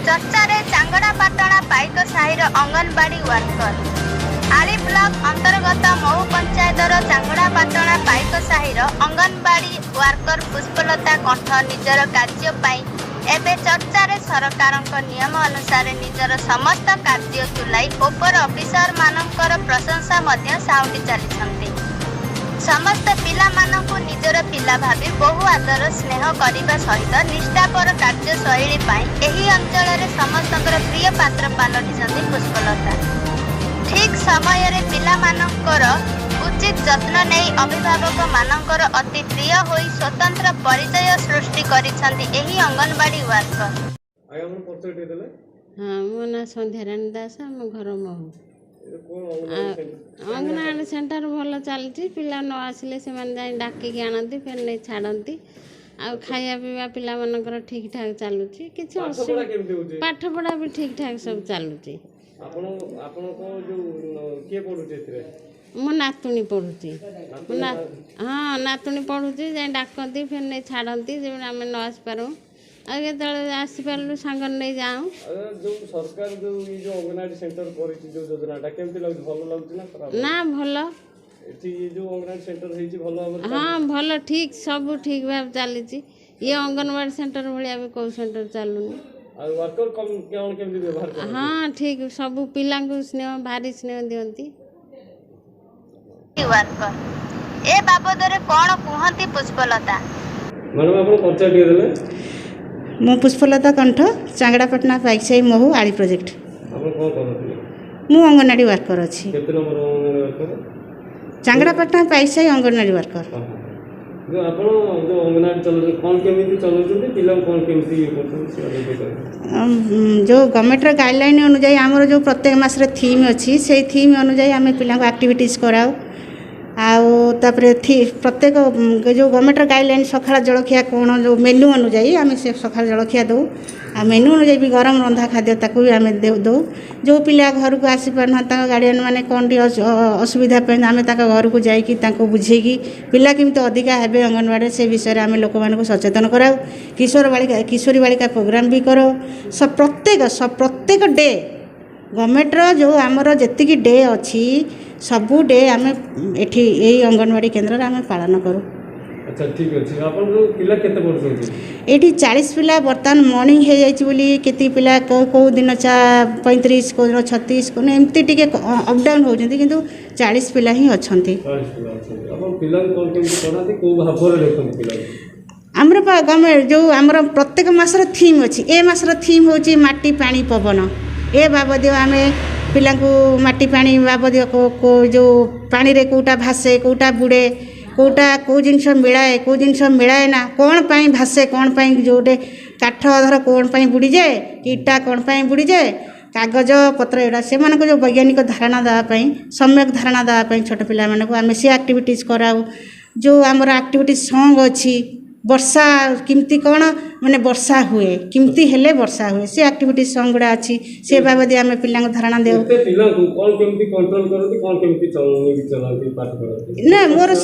ଚର୍ଚ୍ଚାରେ ଚାଙ୍ଗଡ଼ାପାଟଣା ପାଇକ ସାହିର ଅଙ୍ଗନବାଡ଼ି ୱାର୍କର। ଆଳି ବ୍ଲକ ଅନ୍ତର୍ଗତ ମହୁ ପଞ୍ଚାୟତର ଚାଙ୍ଗଡ଼ାପାଟଣା ପାଇକ ସାହିର ଅଙ୍ଗନବାଡ଼ି ୱାର୍କର ପୁଷ୍ପଲତା କଣ୍ଠ ନିଜର କାର୍ଯ୍ୟ ପାଇଁ ଏବେ ଚର୍ଚ୍ଚାରେ। ସରକାରଙ୍କ ନିୟମ ଅନୁସାରେ ନିଜର ସମସ୍ତ କାର୍ଯ୍ୟ ତୁଲାଇ ଉପର ଅଫିସରମାନଙ୍କର ପ୍ରଶଂସା ମଧ୍ୟ ସାଉଁଟି ଚାଲିଛନ୍ତି। ସମସ୍ତ ପିଲାମାନଙ୍କୁ ନିଜର ପିଲା ଭାବି ବହୁ ଆଦର ସ୍ନେହ କରିବା ସହିତ ନିଷ୍ଠାପର କାର୍ଯ୍ୟଶୈଳୀ ପାଇଁ ଏହି ଅଞ୍ଚଳରେ ସମସ୍ତଙ୍କର ପ୍ରିୟ ପାତ୍ର ପାଲଟିଛନ୍ତି ପୁଷ୍ପଲତା। ଠିକ୍ ସମୟରେ ପିଲାମାନଙ୍କର ଉଚିତ ଯତ୍ନ ନେଇ ଅଭିଭାବକମାନଙ୍କର ଅତି ପ୍ରିୟ ହୋଇ ସ୍ୱତନ୍ତ୍ର ପରିଚୟ ସୃଷ୍ଟି କରିଛନ୍ତି ଏହି ଅଙ୍ଗନବାଡ଼ି ୱାର୍କର। ଆଜ୍ଞା, ଆପଣ ପରିଚୟ ଟିକେ ଦେଲେ। ହଁ, ମୋ ନାଁ ସନ୍ଧ୍ୟାରାଣୀ ଦାସ, ଆମ ଘର ମହୁ। ଏ କ'ଣ ଅଙ୍ଗନବାଡ଼ି ସେଣ୍ଟର? ଅଙ୍ଗନବାଡ଼ି ସେଣ୍ଟର ଭଲ ଚାଲିଛି। ପିଲା ନ ଆସିଲେ ସେମାନେ ଯାଇ ଡାକିକି ଆଣନ୍ତି, ଫେର ନେଇ ଛାଡ଼ନ୍ତି। ଆଉ ଖାଇବା ପିଇବା ପିଲାମାନଙ୍କର ଠିକ୍ ଠାକ୍ ଚାଲୁଛି, କିଛି ପାଠପଢ଼ା ଅସୁବିଧା କେମିତି ହେଉଛି? ପାଠପଢ଼ା ବି ଠିକ୍ ଠାକ୍ ସବୁ ଚାଲୁଛି। ଆପଣଙ୍କ ଯୋଉ କିଏ ପଢ଼ୁଛି ଏଥିରେ? ମୋ ନାତୁଣୀ ପଢ଼ୁଛି। ମୋ ନା ହଁ, ନାତୁଣୀ ପଢ଼ୁଛି। ଯାଇ ଡାକନ୍ତି, ଫେର ନେଇ ଛାଡ଼ନ୍ତି, ଯେମିତି ଆମେ ନ ଆସିପାରୁ। ଆଉ କେତେବେଳେ ଆସିପାରିଲୁ, ସାଙ୍ଗରେ ନେଇ ଯାଉ। ଆଉ ଯୋଉ ସରକାର ଯୋଉ ଏଇ ଯୋଉ ଅଙ୍ଗନବାଡ଼ି ସେଣ୍ଟର କରିଛି, ଯୋଉ ଯୋଜନାଟା କେମିତି ଲାଗୁଛି? ଭଲ ଲାଗୁଛି ନା ଖରାପ? ନା, ଭଲ। ଏଠି ଏଇ ଯୋଉ ଅଙ୍ଗନବାଡ଼ି ସେଣ୍ଟର ହେଇଛି, ଭଲ ଭାବରେ? ହଁ, ଭଲ, ଠିକ୍, ସବୁ ଠିକ୍ ଭାବେ ଚାଲିଛି। ଇଏ ଅଙ୍ଗନବାଡ଼ି ସେଣ୍ଟର ଭଳିଆ ବି କେଉଁ ସେଣ୍ଟର ଚାଲୁନି। ଆଉ ୱାର୍କର କ'ଣ କେମିତି ବ୍ୟବହାର କରନ୍ତି? ହଁ, ଠିକ୍, ସବୁ ପିଲାଙ୍କୁ ସ୍ନେହ, ଭାରି ସ୍ନେହ ଦିଅନ୍ତି। ୱାର୍କର ଏ ବାବଦରେ କ'ଣ କୁହନ୍ତି ପୁଷ୍ପଲତା? ମ୍ୟାଡ଼ାମ୍, ଆପଣ ପରିଚୟ ଟିକେ ଦେଲେ। ମୁଁ ପୁଷ୍ପଲତା କଣ୍ଠ, ଚାଙ୍ଗଡ଼ାପାଟଣା ପାଇକସାହି, ମହୁ, ଆଳି ପ୍ରୋଜେକ୍ଟ। ଆପଣ କ'ଣ କରନ୍ତି? ମୁଁ ଅଙ୍ଗନବାଡ଼ି ୱାର୍କର ଅଛି। କେତେ number anganwadi worker? Changadapatana Paikasahi anganwadi worker. ହଁ, ଯୋଉ ଆପଣ ଯୋଉ ଅଙ୍ଗନବାଡ଼ି ଚଲାଉଛନ୍ତି, କ'ଣ କେମିତି ଚଲାଉଛନ୍ତି, ପିଲାଙ୍କୁ କ'ଣ କେମିତି ଇଏ କରୁଛନ୍ତି, ସେ ଟିକେ କହିବେ। ଯେଉଁ ଗଭର୍ଣ୍ଣମେଣ୍ଟର ଗାଇଡ଼ଲାଇନ୍ ଅନୁଯାୟୀ ଆମର ଯେଉଁ ପ୍ରତ୍ୟେକ ମାସରେ ଥିମ୍ ଅଛି, ସେଇ ଥିମ୍ ଅନୁଯାୟୀ ଆମେ ପିଲାଙ୍କୁ ଆକ୍ଟିଭିଟିଜ୍ କରାଉ। ଆଉ ତାପରେ ପ୍ରତ୍ୟେକ ଯେଉଁ ଗଭର୍ଣ୍ଣମେଣ୍ଟର ଗାଇଡ଼ଲାଇନ୍, ସକାଳ ଜଳଖିଆ କ'ଣ, ଯେଉଁ ମେନୁ ଅନୁଯାୟୀ ଆମେ ସେ ସକାଳ ଜଳଖିଆ ଦେଉ। ଆଉ ମେନୁ ଅନୁଯାୟୀ ବି ଗରମ ରନ୍ଧା ଖାଦ୍ୟ ତାକୁ ବି ଆମେ ଦେଉ। ଯେଉଁ ପିଲା ଘରକୁ ଆସିପାରୁନାହାନ୍ତି, ତାଙ୍କ ଗାର୍ଡ଼ିଆନ୍ ମାନେ କ'ଣ ଟିକେ ଅସୁବିଧା ପାଇଁ, ଆମେ ତାଙ୍କ ଘରକୁ ଯାଇକି ତାଙ୍କୁ ବୁଝେଇକି ପିଲା କେମିତି ଅଧିକା ହେବେ ଅଙ୍ଗନବାଡ଼ିରେ, ସେ ବିଷୟରେ ଆମେ ଲୋକମାନଙ୍କୁ ସଚେତନ କରାଉ। କିଶୋର ବାଳିକା, କିଶୋରୀ ବାଳିକା ପ୍ରୋଗ୍ରାମ୍ ବି କରାଉ। ପ୍ରତ୍ୟେକ ଡେ, ଗଭର୍ଣ୍ଣମେଣ୍ଟର ଯେଉଁ ଆମର ଯେତିକି ଡେ ଅଛି, ସବୁ ଡେ ଆମେ ଏଠି ଏଇ ଅଙ୍ଗନବାଡ଼ି କେନ୍ଦ୍ରରେ ଆମେ ପାଳନ କରୁ। ଆଚ୍ଛା, ଠିକ୍ ଅଛି। ଆପଣଙ୍କ ପିଲା କେତେ ପଢ଼ୁଛନ୍ତି? ଏଇଠି 40 ପିଲା। ବର୍ତ୍ତମାନ ମର୍ଣ୍ଣିଂ ହେଇଯାଇଛି ବୋଲି କେତିକି ପିଲା, କେଉଁ ଦିନ 35, କେଉଁ ଦିନ 36, କେଉଁ ଦିନ ଏମିତି ଟିକେ ଅପ୍ ଡାଉନ୍ ହେଉଛନ୍ତି, କିନ୍ତୁ 40 ପିଲା ହିଁ ଅଛନ୍ତି। 40 ପିଲା ଅଛନ୍ତି। ଆପଣ ପିଲାଙ୍କୁ କ'ଣ କେମିତି ପଢ଼ାନ୍ତି, କେଉଁ ଭାବରେ ଦେଖନ୍ତି ପିଲାଙ୍କୁ? ଆମର ଗଭର୍ଣ୍ଣମେଣ୍ଟ ଯେଉଁ ଆମର ପ୍ରତ୍ୟେକ ମାସର ଥିମ୍ ଅଛି, ଏ ମାସର ଥିମ୍ ହେଉଛି ମାଟି, ପାଣି, ପବନ। ଏ ବାବଦୀୟ ଆମେ ପିଲାଙ୍କୁ ମାଟି ପାଣି ବାବଦୀୟ ଯେଉଁ ପାଣିରେ କେଉଁଟା ଭାସେ, କେଉଁଟା ବୁଡ଼େ, କେଉଁଟା କେଉଁ ଜିନିଷ ମିଳାଏ, କେଉଁ ଜିନିଷ ମିଳାଏ ନା, କ'ଣ ପାଇଁ ଭାସେ, କ'ଣ ପାଇଁ, ଯେଉଁଟେ କାଠ ଧର କ'ଣ ପାଇଁ ବୁଡ଼ିଯାଏ କି ଇଟା କ'ଣ ପାଇଁ ବୁଡ଼ିଯାଏ, କାଗଜ ପତ୍ର, ଏଗୁଡ଼ା ସେମାନଙ୍କୁ ଯେଉଁ ବୈଜ୍ଞାନିକ ଧାରଣା ଦେବା ପାଇଁ, ସମ୍ୟକ ଧାରଣା ଦେବା ପାଇଁ ଛୋଟ ପିଲାମାନଙ୍କୁ ଆମେ ସେ ଆକ୍ଟିଭିଟିଜ୍ କରାଉ। ଯେଉଁ ଆମର ଆକ୍ଟିଭିଟି ସଙ୍ଗ୍ ଅଛି, ବର୍ଷା କେମିତି କ'ଣ ମାନେ ବର୍ଷା ହୁଏ, କେମିତି ହେଲେ ବର୍ଷା ହୁଏ, ସେ ଆକ୍ଟିଭିଟି ସଙ୍ଗ୍ ଗୁଡ଼ା ଅଛି, ସେ ବାବଦେ ଆମେ ପିଲାଙ୍କୁ ଧାରଣା ଦେଉ। ଏତେ ପିଲାଙ୍କୁ କ'ଣ କେମିତି କଣ୍ଟ୍ରୋଲ କରନ୍ତି, କ'ଣ କେମିତି ନେଇକି ଚଲାନ୍ତି, ପାଠ ପଢ଼ାନ୍ତି? ନା,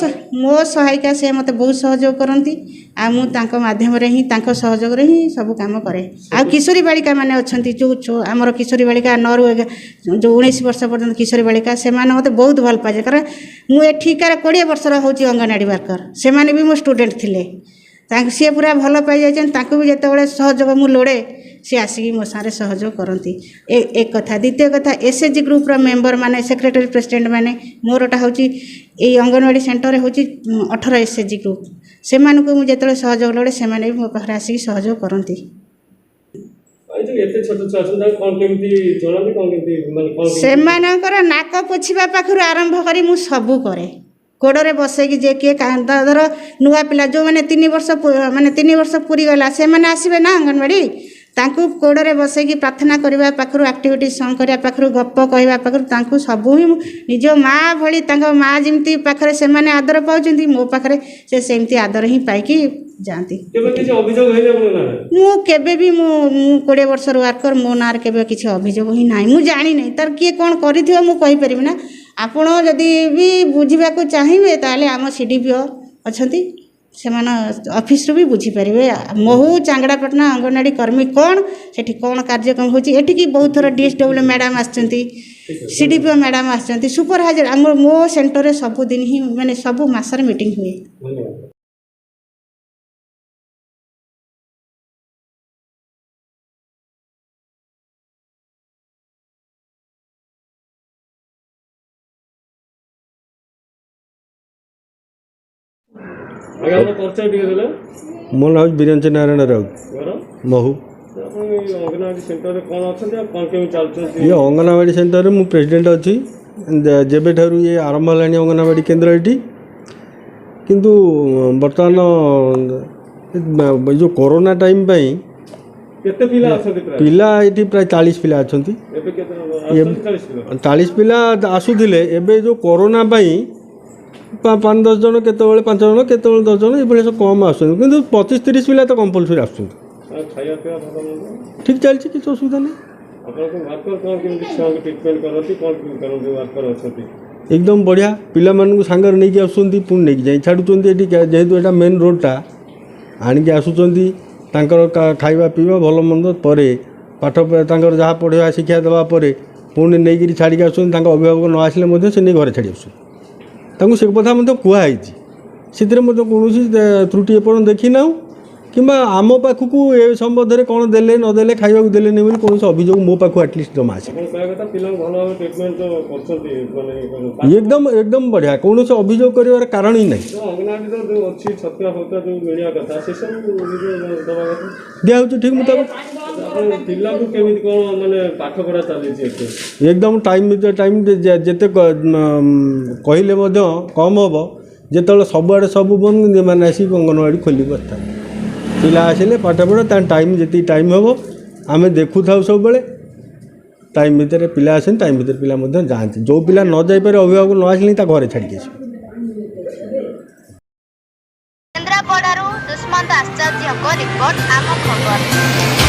ମୋ ସହାୟିକା, ସେ ମୋତେ ବହୁତ ସହଯୋଗ କରନ୍ତି। ଆଉ ମୁଁ ତାଙ୍କ ମାଧ୍ୟମରେ ହିଁ, ତାଙ୍କ ସହଯୋଗରେ ହିଁ ସବୁ କାମ କରେ। ଆଉ କିଶୋରୀ ବାଳିକା ମାନେ ଅଛନ୍ତି, ଯେଉଁ ଆମର କିଶୋରୀ ବାଳିକା 9ରୁ ଯେଉଁ 19 ବର୍ଷ ପର୍ଯ୍ୟନ୍ତ କିଶୋରୀ ବାଳିକା, ସେମାନେ ମୋତେ ବହୁତ ଭଲ ପାଇବେ। କାରଣ ମୁଁ ଏଠିକାର 20 ବର୍ଷର ହେଉଛି ଅଙ୍ଗନବାଡ଼ି ୱାର୍କର, ସେମାନେ ବି ମୋ ଷ୍ଟୁଡ଼େଣ୍ଟ ଥିଲେ। ତାଙ୍କୁ ସିଏ ପୁରା ଭଲ ପାଇଯାଇଛନ୍ତି। ତାଙ୍କୁ ବି ଯେତେବେଳେ ସହଯୋଗ ମୁଁ ଲୋଡ଼େ, ସିଏ ଆସିକି ମୋ ସାଙ୍ଗରେ ସହଯୋଗ କରନ୍ତି। ଏ କଥା। ଦ୍ୱିତୀୟ କଥା, ଏସ୍ ଏଚ୍ ଜି ଗ୍ରୁପ୍ର ମେମ୍ବର ମାନେ, ସେକ୍ରେଟାରୀ, ପ୍ରେସିଡେଣ୍ଟ ମାନେ, ମୋରଟା ହେଉଛି ଏଇ ଅଙ୍ଗନବାଡ଼ି ସେଣ୍ଟରରେ ହେଉଛି 18 ଏସ୍ ଏଚ୍ ଜି ଗ୍ରୁପ୍। ସେମାନଙ୍କୁ ମୁଁ ଯେତେବେଳେ ସହଯୋଗ ଲୋଡ଼େ, ସେମାନେ ବି ମୋ ପାଖରେ ଆସିକି ସହଯୋଗ କରନ୍ତି। ଏଇ ଯୋଉ ଏତେ ଛୋଟ ଛୁଆ ଅଛନ୍ତି, ତାଙ୍କୁ କ'ଣ କେମିତି ଚଳାନ୍ତି, କ'ଣ କେମିତି ମାନେ କ'ଣ କେମିତି? ସେମାନଙ୍କର ନାକ ପୋଛିବା ପାଖରୁ ଆରମ୍ଭ କରି ମୁଁ ସବୁ କରେ। କୋଡ଼ରେ ବସେଇକି ଯେ କିଏ କାନ୍ଦ, ଧର ନୂଆ ପିଲା ଯେଉଁମାନେ 3 ବର୍ଷ, ମାନେ 3 ବର୍ଷ ପୁରିଗଲା, ସେମାନେ ଆସିବେ ନା ଅଙ୍ଗନବାଡ଼ି, ତାଙ୍କୁ କୋଡ଼ରେ ବସେଇକି ପ୍ରାର୍ଥନା କରିବା ପାଖରୁ, ଆକ୍ଟିଭିଟି ସଙ୍ଗ୍ କରିବା ପାଖରୁ, ଗପ କହିବା ପାଖରୁ, ତାଙ୍କୁ ସବୁ ହିଁ ମୁଁ ନିଜ ମା' ଭଳି, ତାଙ୍କ ମା' ଯେମିତି ପାଖରେ ସେମାନେ ଆଦର ପାଉଛନ୍ତି, ମୋ ପାଖରେ ସେ ସେମିତି ଆଦର ହିଁ ପାଇକି ଯାଆନ୍ତି। କେବେ କିଛି ଅଭିଯୋଗ ହେଇନି ଆପଣଙ୍କ ନାଁରେ? ମୁଁ କେବେ ବି ମୁଁ 20 ବର୍ଷର ୱାର୍କର, ମୋ ନାଁରେ କେବେ କିଛି ଅଭିଯୋଗ ହିଁ ନାହିଁ। ମୁଁ ଜାଣିନାହିଁ ତାର କିଏ କ'ଣ କରିଥିବ, ମୁଁ କହିପାରିବି ନା। ଆପଣ ଯଦି ବି ବୁଝିବାକୁ ଚାହିଁବେ, ତାହେଲେ ଆମ ସି ଡି ପି ଓ ଅଛନ୍ତି, ସେମାନେ ଅଫିସରୁ ବି ବୁଝିପାରିବେ। ମହୁ ଚାଙ୍ଗଡ଼ାପାଟଣା ଅଙ୍ଗନବାଡ଼ି କର୍ମୀ କ'ଣ, ସେଠି କ'ଣ କାର୍ଯ୍ୟକ୍ରମ ହେଉଛି। ଏଠିକି ବହୁତ ଥର DSW madam ଆସିଛନ୍ତି, CDPO madam ଆସିଛନ୍ତି, ସୁପରଭାଇଜର। ଆମର ମୋ ସେଣ୍ଟରରେ ସବୁଦିନ ହିଁ ମାନେ ସବୁ ମାସରେ ମିଟିଂ ହୁଏ। ଧନ୍ୟବାଦ। ଆଜ୍ଞା, ଆପଣ ପରିଚୟ ଟିକେ ଦେଲେ। ମୋ ନାଁ ହେଉଛି ବିରଞ୍ଚି ନାରାୟଣ ରାଉତ। ଘର? ମହୁ। ଆପଣ ଏଇ ଅଙ୍ଗନବାଡ଼ି ସେଣ୍ଟରରେ କ'ଣ ଅଛନ୍ତି ଆଉ କ'ଣ କେମିତି ଚାଲୁଛନ୍ତି? ଇଏ ଅଙ୍ଗନବାଡ଼ି ସେଣ୍ଟରରେ ମୁଁ ପ୍ରେସିଡେଣ୍ଟ ଅଛି ଯେବେଠାରୁ ଇଏ ଆରମ୍ଭ ହେଲାଣି ଅଙ୍ଗନବାଡ଼ି କେନ୍ଦ୍ର ଏଠି। କିନ୍ତୁ ବର୍ତ୍ତମାନ ଏ ଯେଉଁ କରୋନା ଟାଇମ୍ ପାଇଁ। କେତେ ପିଲା ଅଛନ୍ତି ପ୍ରାୟ? ପିଲା ଏଠି ପ୍ରାୟ 40 ପିଲା ଅଛନ୍ତି। ଏବେ କେତେ ଆସୁଛନ୍ତି? 40 ପିଲା? 40 ପିଲା ଆସୁଥିଲେ। ଏବେ ଯେଉଁ କରୋନା ପାଇଁ 5 10 ଜଣ, କେତେବେଳେ 5 ଜଣ, କେତେବେଳେ 10 ଜଣ, ଏଭଳି ସବୁ କମ୍ ଆସୁଛନ୍ତି। କିନ୍ତୁ 25 30 ପିଲା ତ କମ୍ପଲସରି ଆସୁଛନ୍ତି। ଆଉ ଖାଇବା ପିଇବା ଭଲ ମନ୍ଦ? ଠିକ୍ ଚାଲିଛି, କିଛି ଅସୁବିଧା ନାହିଁ। ଆପଣଙ୍କ ୱାର୍କର କ'ଣ କେମିତି ଛୁଆଙ୍କୁ ଟ୍ରିଟମେଣ୍ଟ କରନ୍ତି, କ'ଣ କେମିତି କରନ୍ତି, ୱାର୍କର ଅଛନ୍ତି? ଏକଦମ ବଢ଼ିଆ। ପିଲାମାନଙ୍କୁ ସାଙ୍ଗରେ ନେଇକି ଆସୁଛନ୍ତି, ପୁଣି ନେଇକି ଯାଇ ଛାଡ଼ୁଛନ୍ତି ଏଠି। ଯେହେତୁ ଏଇଟା ମେନ୍ ରୋଡ଼ଟା, ଆଣିକି ଆସୁଛନ୍ତି। ତାଙ୍କର ଖାଇବା ପିଇବା ଭଲ ମନ୍ଦ ପରେ, ପାଠ ତାଙ୍କର ଯାହା ପଢ଼ିବା ଶିକ୍ଷା ଦେବା ପରେ ପୁଣି ନେଇକିରି ଛାଡ଼ିକି ଆସୁଛନ୍ତି। ତାଙ୍କ ଅଭିଭାବକ ନ ଆସିଲେ ମଧ୍ୟ ସେ ନେଇ ଘରେ ଛାଡ଼ି ଆସୁଛନ୍ତି। ତାଙ୍କୁ ସେ କଥା ମଧ୍ୟ କୁହାହେଇଛି। ସେଥିରେ ମଧ୍ୟ କୌଣସି ତ୍ରୁଟି ଏପର୍ଯ୍ୟନ୍ତ ଦେଖିନାହୁଁ କିମ୍ବା ଆମ ପାଖକୁ ଏ ସମ୍ବନ୍ଧରେ କ'ଣ ଦେଲେ ନଦେଲେ, ଖାଇବାକୁ ଦେଲେନି ବୋଲି କୌଣସି ଅଭିଯୋଗ ମୋ ପାଖକୁ ଆଟଲିଷ୍ଟ ଜମା ଆସିନି। ଆପଣ କହିବା କଥା ପିଲାଙ୍କୁ ଭଲ ଭାବେ ଟ୍ରିଟମେଣ୍ଟ କରୁଛନ୍ତି ମାନେ? ଏକଦମ ଏକଦମ ବଢ଼ିଆ। କୌଣସି ଅଭିଯୋଗ କରିବାର କାରଣ ହିଁ ନାହିଁ। ଯେଉଁ ଅଙ୍ଗନବାଡ଼ିର ଯେଉଁ ଅଛି ଛତୁଆ ଫତୁଆ ଯେଉଁ ମିଳିବା କଥା, ସେସବୁ ଦେବା କଥା? ଦିଆହେଉଛି ଠିକ୍ ମୁତାବକ। ଆପଣ ପିଲାଙ୍କୁ କେମିତି କ'ଣ ମାନେ ପାଠ ପଢ଼ା ଚାଲିଛି ଏଠି? ଏକଦମ ଟାଇମ୍ ଟାଇମ୍। ଯେତେ କହିଲେ ମଧ୍ୟ କମ୍ ହେବ। ଯେତେବେଳେ ସବୁଆଡ଼େ ସବୁ ବନ୍ଦ, ଏମାନେ ଆସିକି ଅଙ୍ଗନବାଡ଼ି ଖୋଲି ବସିଥାନ୍ତି। ପିଲା ଆସିଲେ ପାଠ ପଢ଼, ତା ଟାଇମ୍ ଯେତିକି ଟାଇମ୍ ହେବ ଆମେ ଦେଖୁଥାଉ ସବୁବେଳେ। ଟାଇମ୍ ଭିତରେ ପିଲା ଆସନ୍ତି, ଟାଇମ୍ ଭିତରେ ପିଲା ମଧ୍ୟ ଯାଆନ୍ତି। ଯେଉଁ ପିଲା ନ ଯାଇପାରେ, ଅଭିଭାବକ ନ ଆସିଲେ ତା ଘରେ ଛାଡ଼ିକି ଆସିବେ। କେନ୍ଦ୍ରାପଡ଼ାରୁ ଦୁଷ୍ମନ୍ତ ଆଚାର୍ଯ୍ୟଙ୍କ ରିପୋର୍ଟ, ଆମ ଖବର।